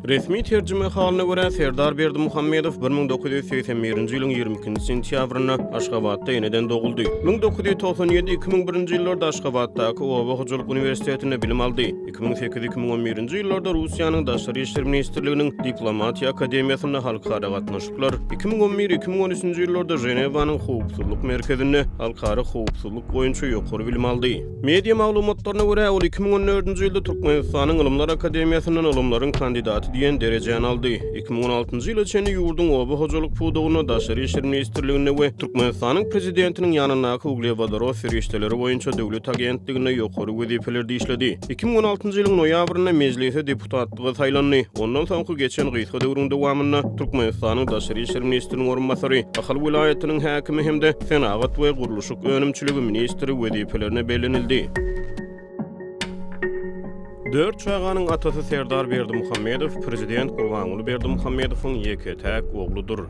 Resmi terjimehalyna görä, Serdar Berdimuhamedow 1981-nji ýylyň 22-nji sentýabrynda Aşgabatda eneden doguldy. 1997 2001-nji ýyllarda Aşgabatdaky Oba hojalyk uniwersitetinde bilim aldy. 2008-2011-nji ýyllarda Russiýanyň Daşary işler ministrliginiň Diplomatiýa akademiýasynda halkara gatnaşyklar, 2011-2013-nji ýyllarda Ženewanyň Howpsuzlyk merkezinde halkara howpsuzlyk boýunça ýokary bilim aldy. Media maglumatlaryna görä, ol 2014-nji ýylda Türkmenistanyň Ylymlar akademiýasyndan ylymlaryň kandidaty diýen derejäni aldy. 2016-njy ýyla çenli ýurduň oba hojalyk pudagynda, Daşary işler ministrliginde we Türkmenistanyň Prezidentiniň ýanyndaky uglewodorod serişdeleri boýunça döwlet agentliginde ýokary wezipelerde işledi. 2016-njy ýylyň noýabrynda Mejlise deputatlyga saýlandy. Ondan soňky geçen gysga döwrüň dowamynda Türkmenistanyň daşary işler ministriniň orunbasary, Ahal welaýatynyň häkimi hem-de senagat we gurluşyk önümçiligi ministri wezipelerine bellenildi. Dört çaganyň atasy Serdar Berdimuhamedow prezident Gurbanguly Berdimuhamedowyň ýeke-täk ogludyr.